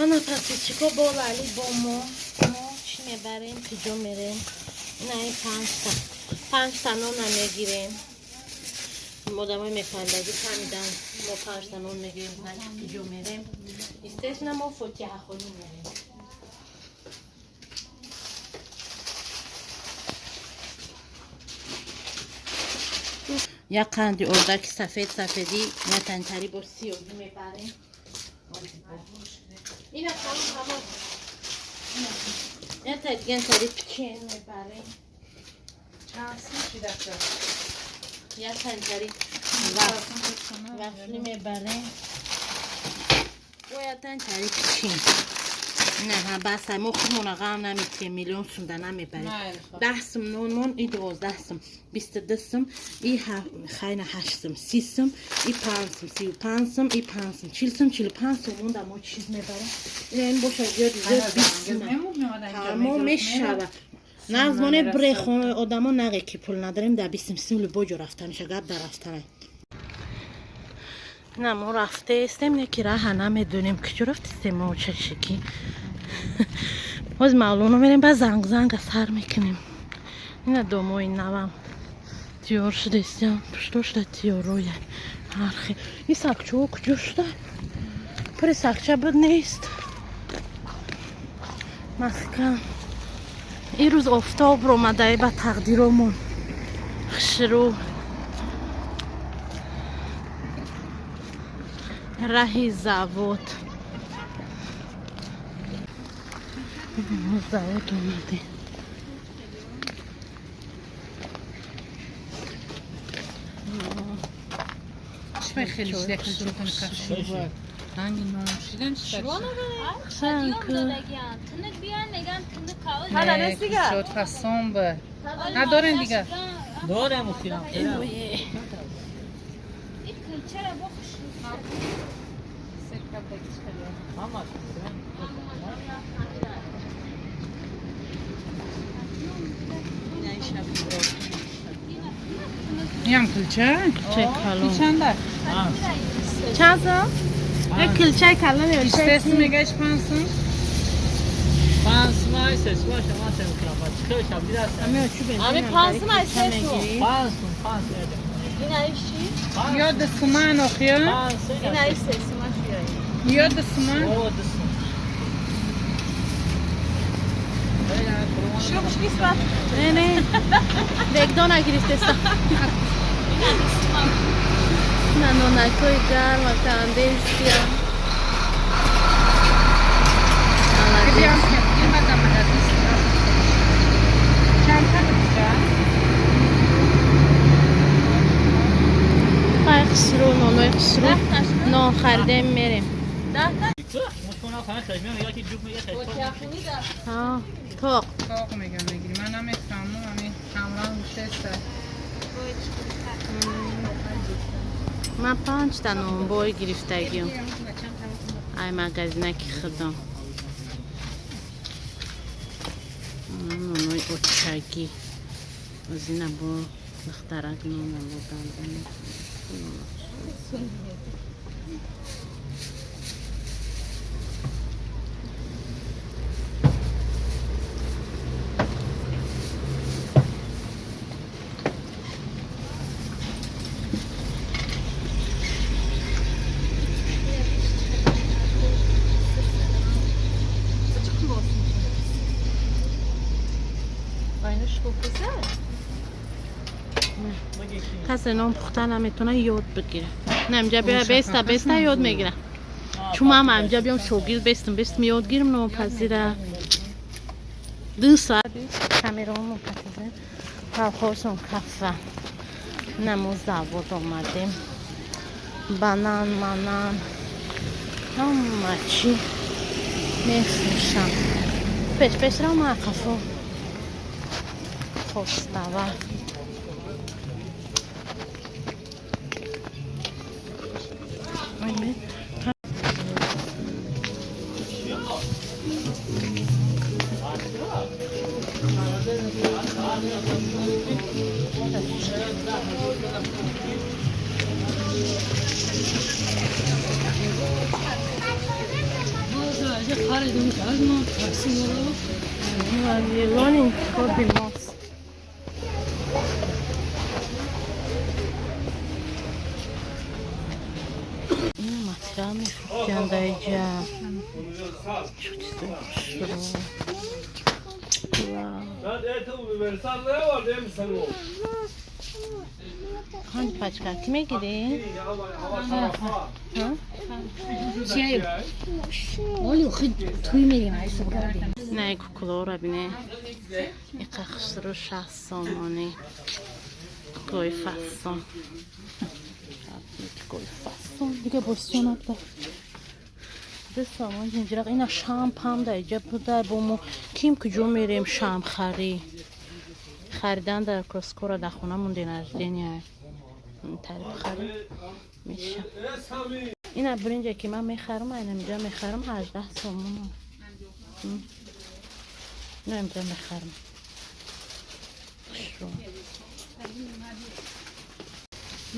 Ана подписчико, бо Лали, бо мо чӣ мебарем, куҷо мерем? Ина, ин панҷта панҷта нона мегирем. Одамои мефаҳмидагӣ фаҳмидан, мо панҷта нон мегирем, значит, куҷо мерем. Естественно, мо фотиҳахонӣ мерем. Як қанди ордаки сафед, сафедӣ, як танчари бо сиёҳӣ мебарем. Ина, тамом, тамом. Як та диган тари печен мебарем. Чанд сум шидака? Як танчари вафли мебарем бо як танчари печен. На, бас, мо худмона ғам наметиҳем, миллион сумда намебарем. 10 сум нонмон, и 12 сум, 22 сум, и хайна 8 сум, 30 сум, и 5 сум, 35 сум, и 5 сум, 40 сум, 45 сум монда. Мо чиз мебарем? Ин боша, зиёд зиёд 20 сум тамом мешава. Нағзмоне брехон одамо нағе ки пул надорем, дар 20 сум любой ҷо рафта меша. Гап дар рафтана. На, мо рафтаестем, не ки раҳа намедонем, куҷо рафтестем мо. Чашики ҳоз Мавлоно мерем, ба занг занга сар мекунем. Ина, домои навам тиёр шудастям, пушто шуда тиёроя ҳархе. Ин сагчаҳо куҷо шуда? Пури сагча буд, нест. Маскан ин рӯз офтоб ромадаи, ба тақдиромон хушрӯ. Раҳи завод, завод омадем. Чӣ хеле шидака? Ранги нон шидан чӣ? Тинік биён, меган тинік. Шод фасон ба. Надорем дига. Дорем, ухирам. Чара бохш. Ҳамаш. Ям кулча? Кулчаи калон. Чанда? Чанд сум? Як кулчаи калон ё? 23 сум мегаш, 5 сум? 5 сум ай, 3 сум шама сем хирам. Чӣ шаб дидаст? Ами 5 сум ай, 3 сум. 5 сум, 5 сум. Ин ай чӣ? Ё 2 суман охия? 5 сум. Ин ай 3 сум аш. Ё 2 суман? О, 2 сум. Не, не. Бегдона гирифтеста. На, нонакои гарма кандестия. Биям кардим, мада чанд та кулча? Хай, хушрӯ, нонои хушрӯ. Нон харидем, мерем. Мушкона хана хеш мега ки ҷуф мега хеш. Ҳа, тоқ. Тоқ мегам, мегири. Ман намефаҳмам, ами камран гӯштеста. Ман панҷта нонбой гирифтагиам. Ай магазинаки худам. Нонои очагӣ. Озина бо духтарак нона будан. Касе нон пухта наметавона, ёд бигира. На, инҷа бия, беста беста ёд мегира. Чун ман инҷа биём, шогирд бестам бестам ёд гирам нонпазира. 2 соат камераҳомо патиза колхозон кафа. На, мо завод омадем. Банан, манан, ҳама чӣ мефурӯшам. Пеш пешро ма қафо хостава. Ой. Миллион интихоби мост. Ина материал мефурӯшанд даиҷа. Чӣ чизои хушрӯ. Панҷ пачка ки мегирӣ? На кукларо бине. Иқа хушрӯ 60 сомонӣ. Куклои фасон. Куклои фасон. Дига босиён абда. 2 сомон ҷинҷирақ. Ина шампам да иҷа буда бо мо ким куҷо мерем шам харӣ. Харидан дар кроскора дар хона мон день рождения. Тариф харем меша. Ина биринҷе ки ман мехарам, айна инҷа мехарам 18 сомон. Ина инҷа мехарам. Хушрӯ.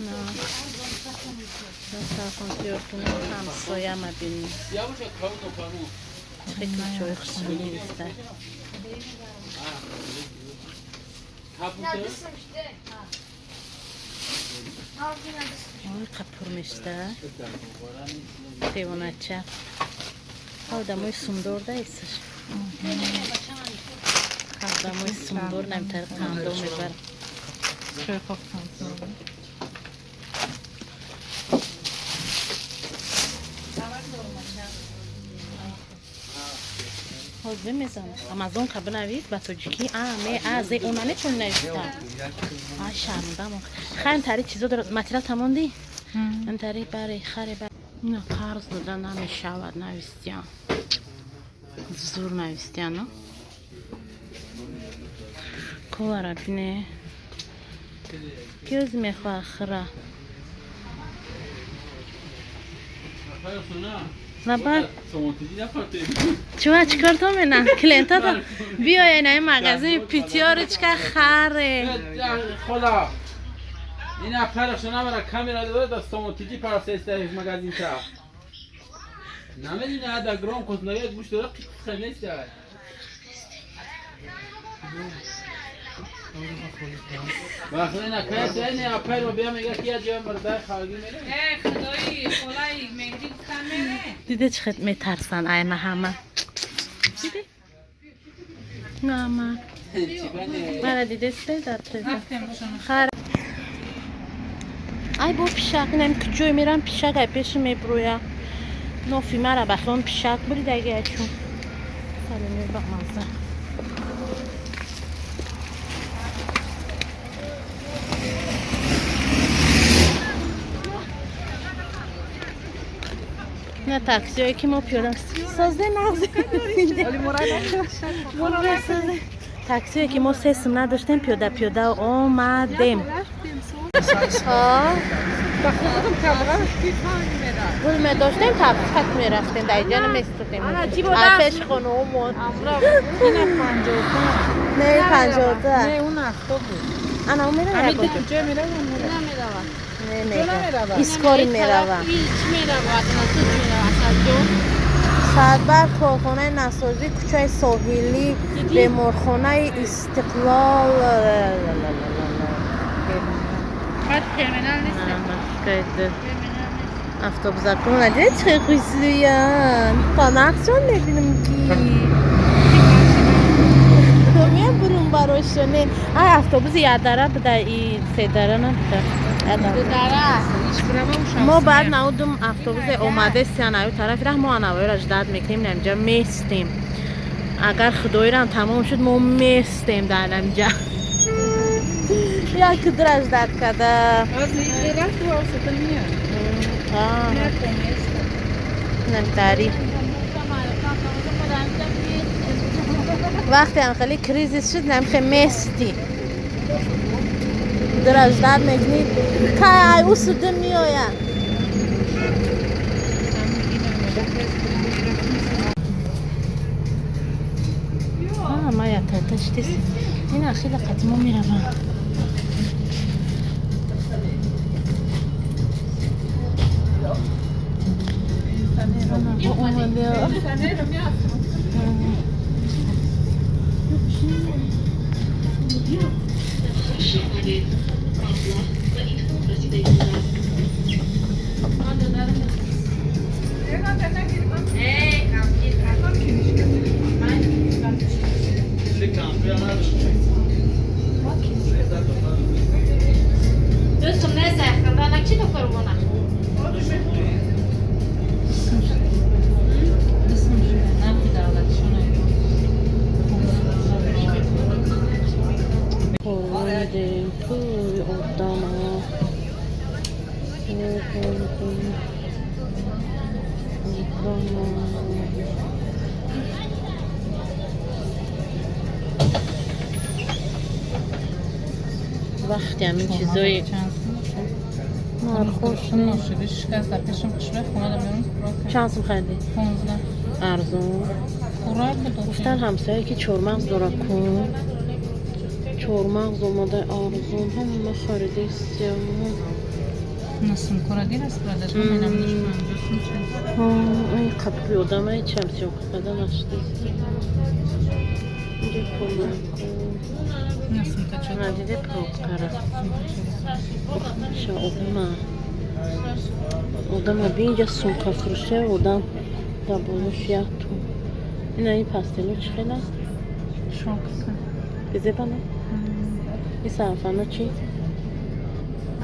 На. Ҳамсояма бинӣ. Хеле ҷои хушрӯ гирифта. Ой, қапур мешта. Девонача. Одамои сумдор да исаш. Одамои сумдор намтар қандо мебарад. Ҳозир мезанам. Амазонка бинавис ба тоҷикӣ А, М, А, З, О наметавонӣ нависта. Ай, шармандам. Хайр, тари чизо дорад. Материал тамондӣ? Тари баре, харе баре. Ина қарз дода намешавад, навистиям. Зур навистиям, но? Колара бине. Ки ози мехоҳад хӯра? Лабар. Чува чикор то мена? Клиентата биёя ина ин магазини питёрочка харе. Худо. Ин апараш намера камера дора да сомонтиҷи парасеста магазин та. Намедина да гром кознаят гӯш дора қиққа неста. Вақте кайса ин апар мо биё мега ки я ҷоя мардай халги мере. Э, худои, холаи Меҳди камере. Диде чӣ хел метарсанд айма ҳама. Диде? Мама. Мара дидесте дар хар. Ай бо пишак инам куҷое мерам пишак ай пеши меброя. Нофи мара ба хон пишак буридаги ачун. Саломи ба маза. На таксиое ки мо пиёда созде нағз. Таксиое ки мо 3 сум надоштем пиёда пиёда омадем. Пул медоштем такси мерафтем дар иҷа наместодем. Ай пеш хонаомон. Ина 52. Не 52. Не, он автобус. Ана он мерава. Ами куҷо мерава? Намерава. Не, искори мерава. Чӣ мерава? Насоз мерава, Асалҷон. Садбар корхонаи насозӣ, кӯчаи соҳилӣ, беморхонаи Истиқлол. Баъд терминал нест. Автобусакон надида чӣ хушрӯянд. Қонақшон мебинам ки мебурум барошоне. Ай автобуси ядара буда и седара набуда. Мо баъд наудум автобусе омадесиян аю тарафи раҳ мо анавоеро ждат мекунем, намҷа местем. Агар худоирам тамом шуд, мо местем дар намҷа. Як кудра ждат када. Намтари. Вақте ам хеле кризис шуд, намхе мести. Дра ждат мекунӣ, кай ай усуду меояд. Ма яката штис. Ина хеле қатимо меравам. وقتی همین چیزای خوش نشده شکست در پیشم خوشبه خونه دارم. چند سوم خریدی؟ 15. ارزون. خوراک گفتن همسایه که چهارمغز داره کن. چهارمغز اومده ارزون هم ما خریده سیام. نسیم کردی است برادر من هم داشتم. این قبلی آدم های چمسی قدم نشده. اینجا کن. ندیده پروکره. شا одама би инҷа сумка фурӯше одам дар болош як ту. Ина ин пастело чӣ хела? Безебана? Ин сарафано чӣ?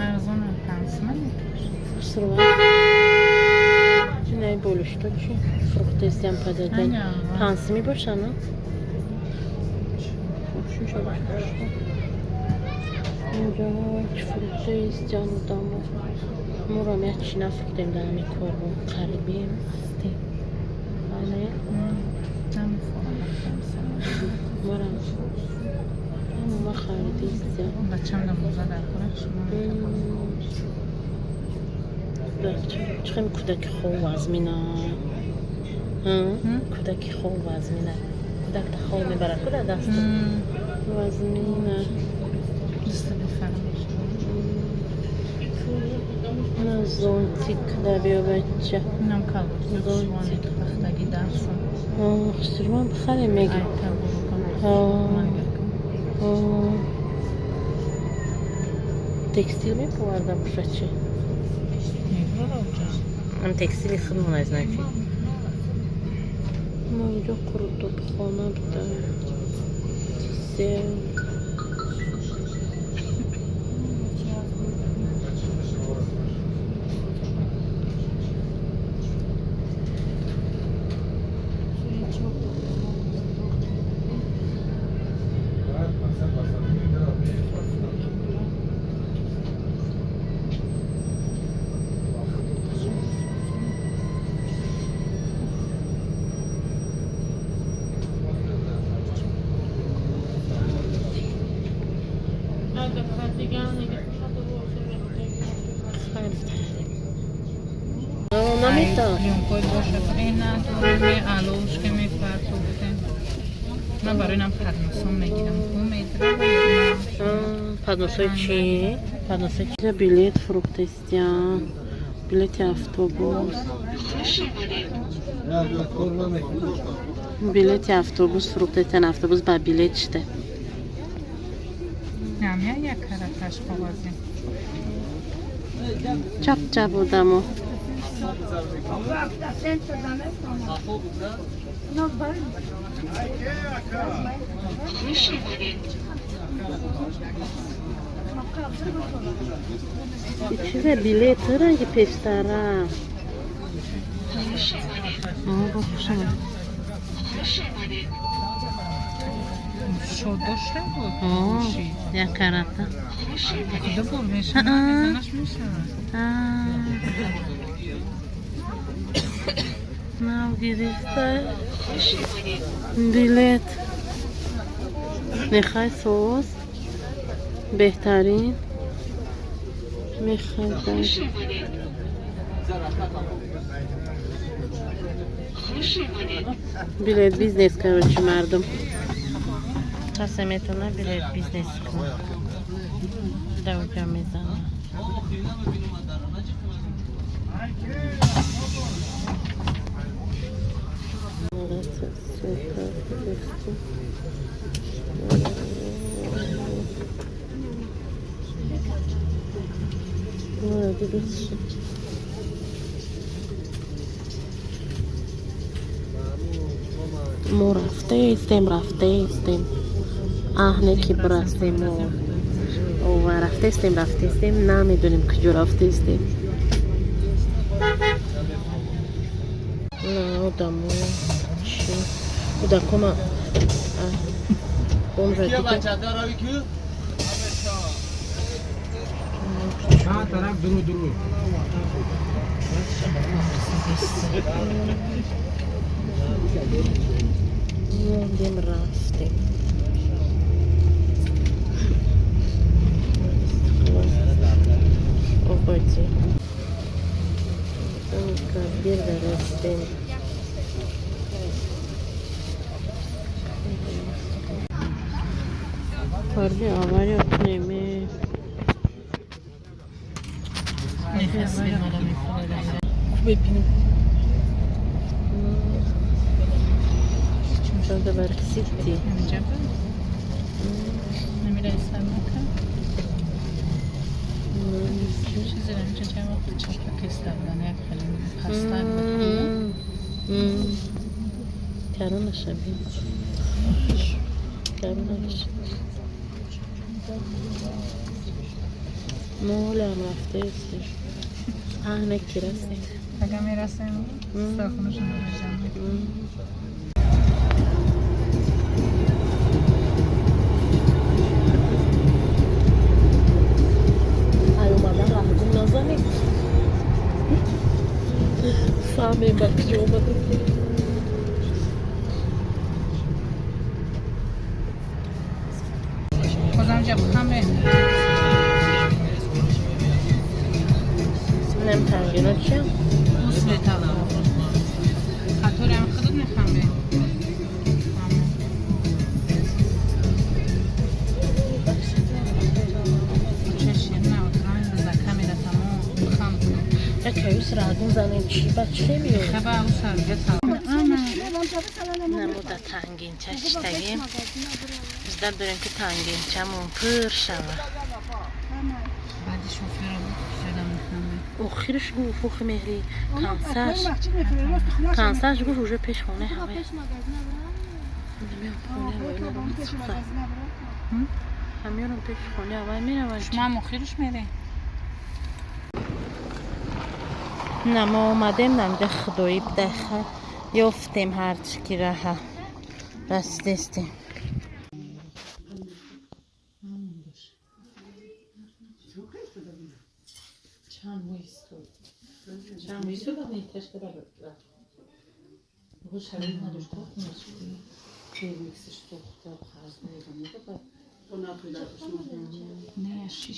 Арзон 5 сомон. Хусрова. Ина ин болишто чӣ? Фурӯхтаистиам пададан. 5 сомӣ бошана? Инҷо чӣ фурӯхтаистиан одамо? Моро як чӣ нафурӯхтем дар ҳамин корвон қарибем ҳастем. Бале? Морам ҳама харидистиам. Бачам намоза дар хона шумо. Чӣ хел кӯдаки хоб вазмина? Кӯдаки хоб вазмина. Кӯдак та хоб мебарад. Кӯда даст вазмина. Даста бифарм. На зонтик да биё бача. Инам калбас пахтаги дарсам. Хусурман бихарем меги. Текстил меповарда бошад чӣ? Ам текстили худмон аз значит. Ма инҷо қуруттобхона буда. Сел. من برای اینم پدنوسان میگیرم. پدنوسای چی؟ پدنوسای چی؟ билет фурӯхтаистиям. Билети автобус. Билети автобус фурӯхтаистиан. Автобус ба билет шуда. Як караташ қоғазӣ. Чап чап одамо. Чизе билет ранги пештара. Бо хушам. Шо дошта буд? Як карата. Ду бор мешавад, мезанаш мешавад. Нав гирифта. Билет. Мехай соз. Беҳтарин. Мехайда. Билет бизнес, короче, мардум. Касе метавонад билет бизнес кунад. Давҷа мезанад. Мо рафтаистем, рафтаистем. Аҳне ки бирастем ва рафтаистем, рафтаистем, намедонем куҷо рафтаистем. На одамо чи кӯдакома бомжа дида. Тараф дуру дуру. Мондем, рафтем. Ободи. Кабир дарастем. Парди авария кунем. Şurada City. مولم رفته استیم. اهنه کی رستیم. اگه میرسیم ساخنشون رو میزنم. ای اومدن راه گم نزنیم. فهمیم با کجا اومدیم. بازم جب خمه. نم تنگینا چیم؟ خطور هم خودت میخوام. Намуда тангинча шиштагим. Bizda дорем ки тангинчамон пур шава. Охирш гуфт охи меҳри кансаш. Кансаш гуфт уже пеш хонаи ҳавай. Ҳамёрам пеш хонаи ҳавай мераванд. Шумо охирш мере? На мо омадем намҷа худоӣ бидаха ёфтем ҳарчи ки раҳа расидестем. نه 6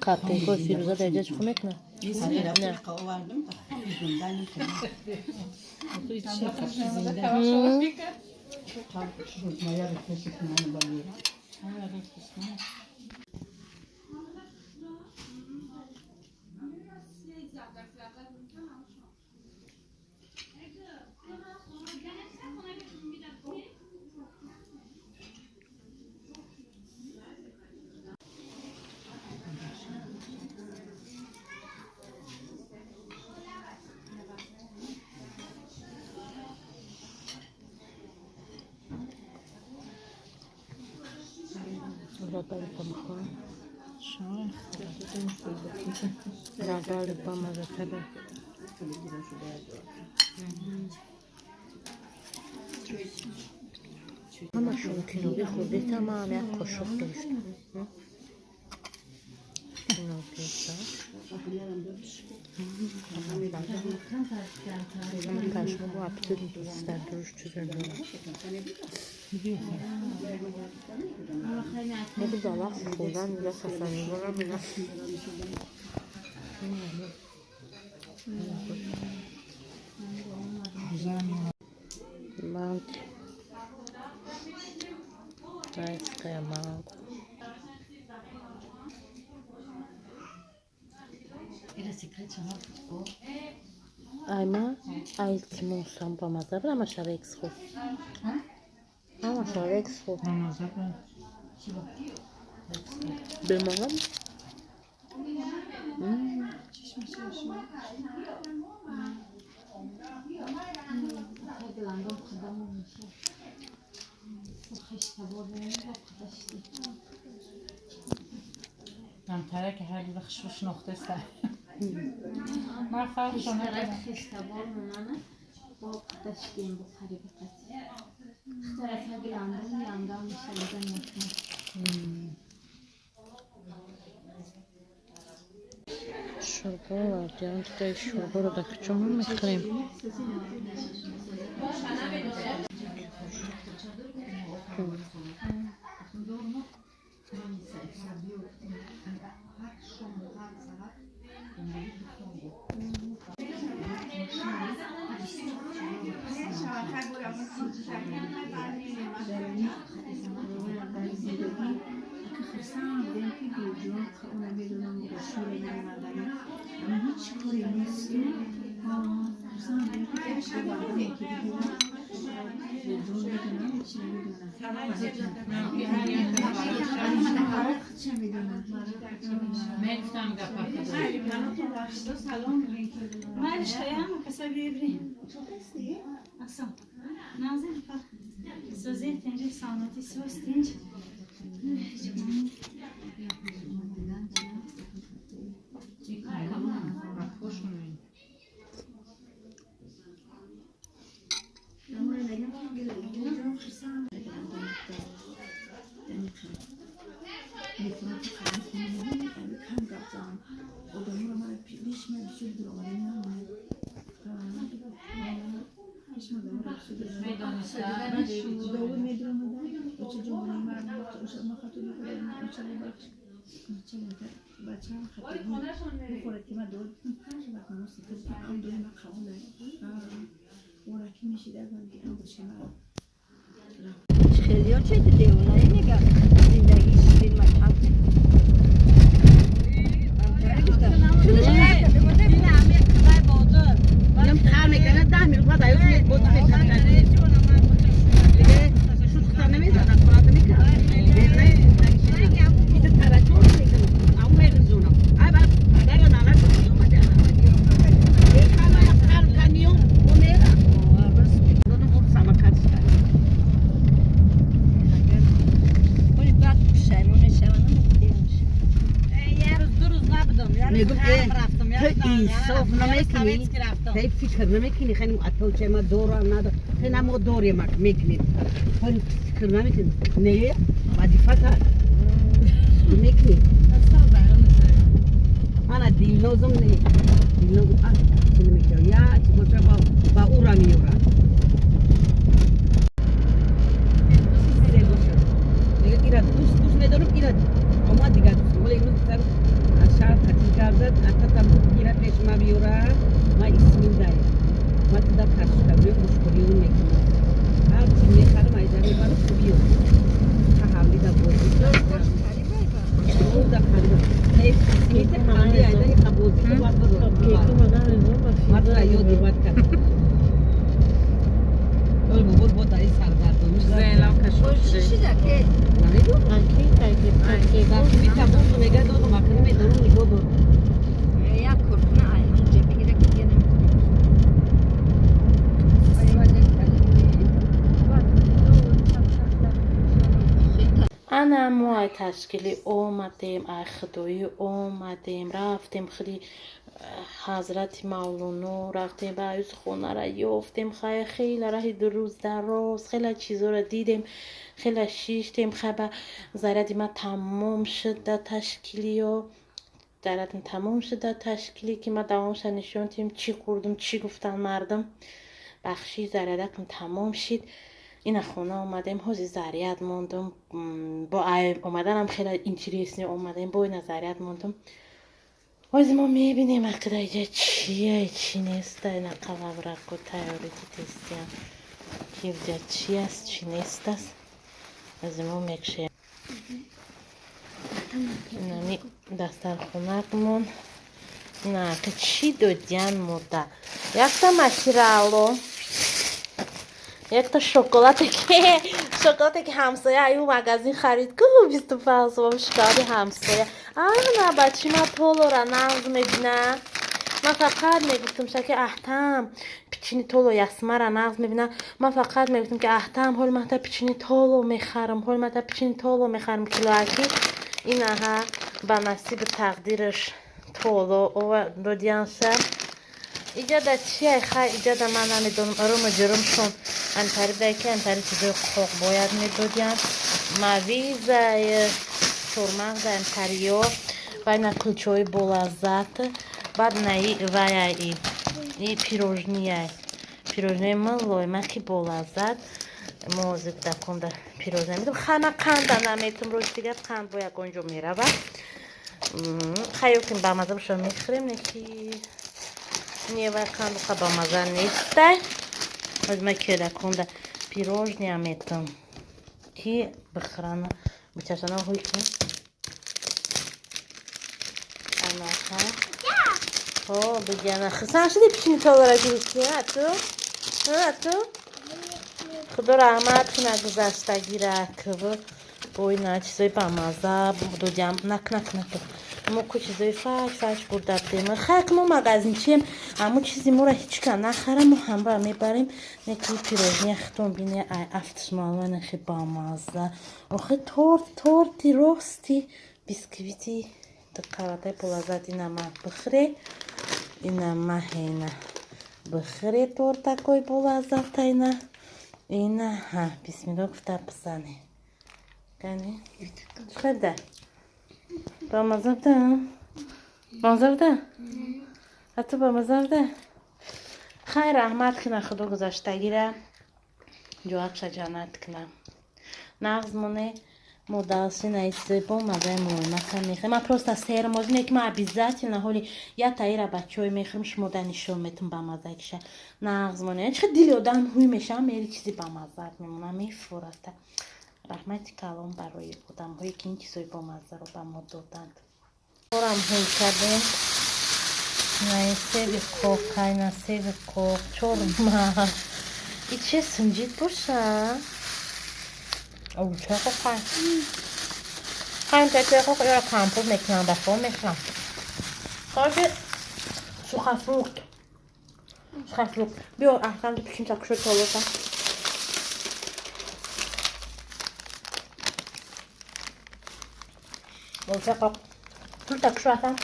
Қаттекои фирӯза дар ҷа чӣ мекунад? Зардали бихӯрам. Зардали бамазатара. Ҳамашон киноби хӯрдета, ман як қошуқ гирифтам. Пашмо бо аппетит дар дуруш чиза дорад. Хӯрдан дига сафарибора мена. Мант. Райская манго. Ай ма ай илтимосам, ба маза буд, ама шарекс хӯрд. Ама шарекс хӯрд. Бемаза? کمتره که هر وقت شناخته سر من فرقشو ندارم. خشتبار منه با داشتیم بخاری بقیت. اخترت گلندم یانگام میشه میکنم. شوربا آوردیم، دیگه شوربا رو در کجا میخوریم؟ فکر نمیکنی خیلی اتو ما دور ندار خیلی ما دور ما میکنیم خیلی فکر نمیکنی نه وظیفه میکنی انا دلنازم نه دلنازم چی نمیکنی یا چی باشه با او را میورم دیگه ایراد دوست ندارم ایراد اما دیگه دوست ولی امروز از شهر تعطیل کردن حتی تا ایراد پیش ما بیورم ما اسمین داریم ما تدا کارشکاری خوشکاری میکنیم هر چی میخرم ایجا میبرم خوبیو تا حالی دا بازی دا خریدم اسمیت حالی ایجا بازی تو باید برو ما را یادی باید کرد بابا با دایی سرگردانی زیلم کشوش نمیدونم نگه دادم اکنه میدونم نگاه دادم Ана мо ай ташкилӣ омадем, ай худоӣ омадем, рафтем худи ҳазрати Мавлоно, рафтем ба аюз хонара ёфтем. Хай хела раҳи дурӯз дароз, хела чизоро дидем, хела шиштем. Хай ба заряди ма тамом шуд да ташкилиё, зарядам тамом шуд да ташкилӣ, ки ма давомша нишон дидем, чӣ хӯрдум, чӣ гуфтан мардум. Бахши зарядакам тамом шид. Ина хона омадем, ҳози заряд мондум. Бо омаданам хеле интересно омадем, бо ина заряд мондум. Ҳози мо мебинем ақида иҷа чия, чӣ неста. Ина қалаврақу тайёрӣ дидистиям, ки иҷа чи аст, чӣ нест аст. Ҳози мо мекушем инами дастархонакмон. Ина чӣ додиян мода? Якта маширало, якта шоколаде ки ҳамсоя аю магазин харид ку, 25 сом шоколади ҳамсоя. Ана бачи ма толора нағз мебина. Ман фақат мегуфтам ша, ки аҳтам пичини толо ясмара нағз мебина. Ман фақат мегуфтам, ки аҳтам ҳоли ман та пичини толо мехарам, ҳоли ман та пичини толо мехарам килоаки. Инаҳа ба насиби тақдираш толо додиянша. Иҷада чия? Хай, иҷада ман намедонам, руму ҷурумшон антари дай, ки антари чизои қоқ бояд медодиянд. Мавизай, чормағза антариё ва ина кулчаҳои болаззат. Баъд наи ваяй и пирожнияй, пирожнияи мулоимаки болаззат. Мо ҳозир даконда пирожния медам. Хай, ман қанда наметум, рӯзи дигар қанд бо ягон ҷо меравад. Хай, ёкин бамаза боша мехӯрем, не ки невай қанду бамаза нестай. Ҳозир ман кӯдаконда пирожния метам, ки бихӯрана бичашана. Ҳой ки анаха ҳо бигана хисан шуди, пичини толора гирифтӣ ту ту. Худо раҳмат куна гузаштагира кв бо ина чизои бамаза додиам. Нак нак нак, мо ку чизои фач фач бурда будем. Хайк, мо магазинчием, аммо чизи моро ҳечка нахара, мо ҳамра мебарем. Неки пирожния хитон бине, ай афтиш маълуманахи бамаза. Охи торт, торти рости бисквити дқаватай болаззат. Ина ма бихӯре, ина маҳена бихӯре, тортакои болаззата. Ина ина ҳа бисмилло гуфта бизане. Кани чӣ бамаза буда? Бамаза буда? А ту бамаза буда? Хайр, раҳмат куна худо гузаштагира, ҷоақша ҷаннат куна. Нағз моне, мо далси наисои бомазаи мулоимака мехӯрем. Ман просто сермоз не, ки ман обязательно ҳоли я таира бачаҳое мехӯрем, шумо да нишон метум бамазаи киша. Нағз моне, чӣ дили одам ҳуй мешавам, мери чизи бамазаат мемона, мефурата. Раҳмати калон барои одамҳое, ки ин чизои бомаззаро ба мо доданд. Орам ҳуй кардем. На себи қоқ, на себи қоқ, чормағз. И че синҷид боша? Чой қоқай. Хайм чой қоқ ёра компот мекунам, ба фо мехӯрам. Короче, сухофрукт. Сухофрукт. Биё, аҳсан пичинча кушо толота. Болча қоқ. Турта кушо асан.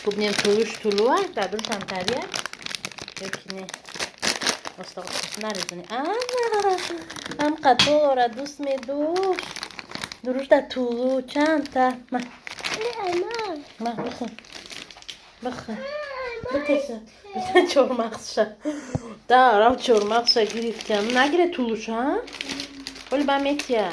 Бубинем, тулуш тулу аст, дадуршам тария ёки не. Нарезани. Ам қатора дӯст медошт. Дурушта тулу чандта. Ма. Ма бихӯр. Бихӯр. Бикеша. Чормағзша. Да, рав чормағзша гирифтям. Нагире тулуша, ҳа? Оли ба метия.